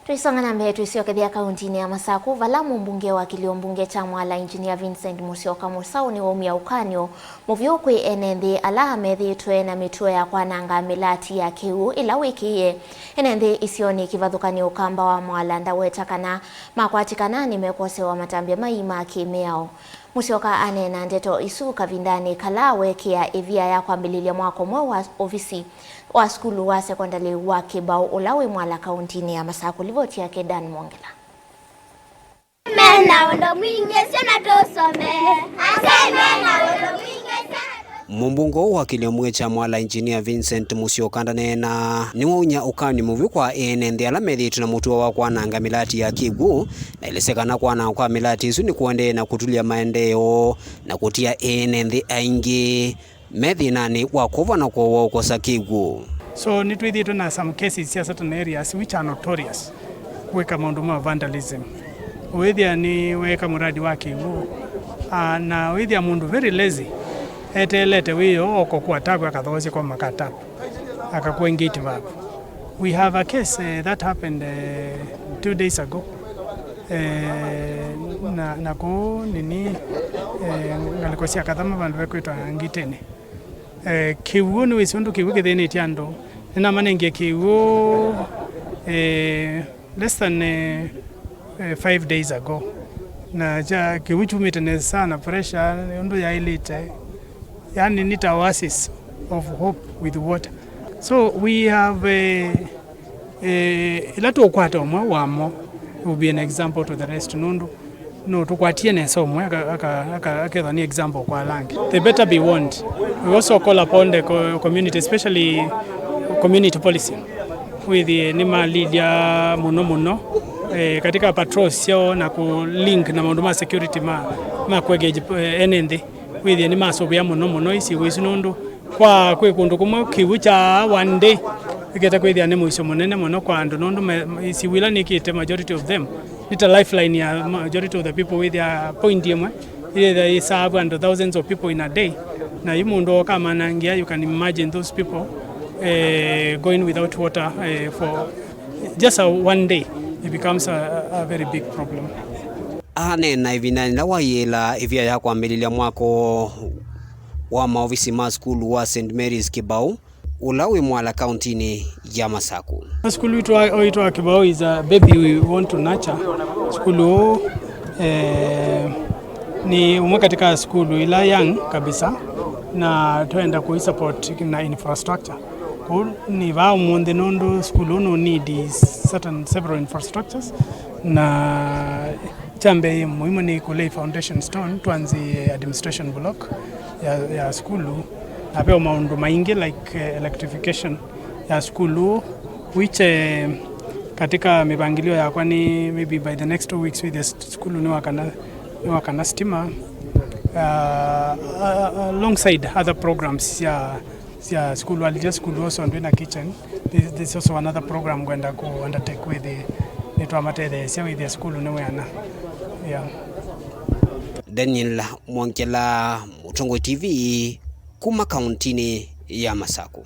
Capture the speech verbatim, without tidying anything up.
Twĩsonga na mbee, twĩsyokethya kauntinĩ ya Masaku, vala mũmbunge wa kĩlio mbunge kya Mwala, Engineer Vincent Musyoka Musau, nĩwaumya ũkany'o mũvyũ kwĩ ene nthĩ ala methĩĩtwe na mĩtuo ya kwananga mĩlati ya kĩw'ũ ĩla wĩkĩĩe ene nthĩ isionĩ kĩvathũkany'o. Ũkamba wa Mwala ndaweta kana makwatĩkana nĩmekwosewa matambya mai ma kĩ-mĩao. Musyoka aneena ndeto isu kavindanĩ kala weekĩa ĩvia ya kwambĩlĩlya mwako mweũ wa ovisi wa sukulu wa sekondalĩ wa Kĩbaũ ũla wĩ Mwala kauntinĩ ya Masaku. Livoti yake Dan Mwongela. Mena ũndũ mwingĩ syana tũsome. Asyai mena ũndũ mwingĩ syana tũsome. Mũmbunge ũũ wa kĩlio mbunge kya Mwala, Engineer Vincent Musyoka, ndaneenaa nĩwaumya ũkany'o mũvyũ kwa ene nthĩ ala methĩĩtwe na mũtuo wa kwananga mĩlati ya kĩw'ũ, na elesya kana kwanangwa kwa mĩlati ĩsu nĩkũendee na kũtulya maendeeo na kũtia ene nthĩ aingĩ me thĩnanĩ wa kwovwa na kũawa ũkosa kĩw'ũ. So nĩtwĩthĩĩtwe na some cases sya certain areas which are notorious kwĩka maũndũ ma vandalism. Ũĩthĩa nĩweeka mũradi wa kĩw'ũ, ah, na ũĩthĩa mũndũ very lazy, eteelete wĩoo, okokua tavu akathoosye kwa makatavu, akakua ngate vavu. We have a case, eh, that happened, eh, two days ago. Eh, na, na kũu nini, eh, ngalĩko sya Kathama vandũ vekwĩtwa Ngitĩnĩ. Eh, kĩw'ũ, nĩwĩsĩ ũndũ kĩw'ũ kĩthĩnĩtye andũ. Nĩnamanengie kĩw'ũ, eh, less than, eh, eh, five days ago. Na kya kĩw'ũ kyumĩte nesa na pressure ũndũ yaĩlĩte. Yani nĩ ta oasis of hope with water. So we have, eh, eh, ĩla tũkwata ũmwe wamo, it will be an example to the rest, nũndũ no tũkwatie nesa ũmwe aka-, aka-, aka-, akethwa nĩ example kwa ala angĩ. They better be warned. We also call upon the co-, community, especially community policing. Wĩthĩe nĩmalilya mũno mũno, eh, katika patrols syoo na kũ link na maũndũ ma security ma, ma kũ engage, eh, ene nthĩ. Wĩthĩe nĩmasũvĩa mũno mũno isiw'ũ isu, nũndũ kwa kwĩ kũndũ kũmwe kĩw'ũ kya one day ĩkĩte kwĩthĩa nĩ mũisyo mũnene mũno kwa andũ, nũndũ me-, isiw'ũ ila nĩkĩte, majority of them, nĩ ta lifeline ya majority of the people. Wĩthĩa point ĩmwe ĩyĩthĩa ĩsaavu andũ thousands of people in a day, na yu mũndũ oka amanangĩa, you can imagine those people, eh, going without water, eh, for just a one day, it becomes a, a very big problem. Aneena ĩvindanĩ yĩla waiĩla ĩvia ya kwambĩlĩlya mwako wa maovisi ma sukulu wa Saint Mary's Kĩbaũ, ũla wĩ Mwala kauntinĩ ya Masaku. Sukulu witũ wa, witũ wa Kĩbaũ is a baby we want to nurture. Sukulu ũũ, eh, nĩ ũmwe katika sukulu ila young kabisa, na twenda kũisupport na infrastructure. Kũu nĩ vaa ũmũnthĩ nũndũ sukulu ũũ nũ need certain, several infrastructures, na kya mbee muhimu nĩ kũlay foundation stone twanzĩe administration block ya, ya sukulu, na ve maũndũ maingĩ like, eh, electrification ya sukulu, which, eh, katika mĩvangĩlio yakwa nĩ maybe by the next two weeks wĩthĩe sukulu nĩwakana, nĩwakana stima, uh, uh, alongside other programs sya sya sukulu, alilya sukulu ũsu ndwĩ na kitchen. This, this is also another program ngwenda ku undertake with the, nĩtwamatetheesya wĩthĩe sukulu nĩ wĩana. Yeah. Daniel Mwongela, Mũtongoi T V, kuma kauntinĩ ya Masaku.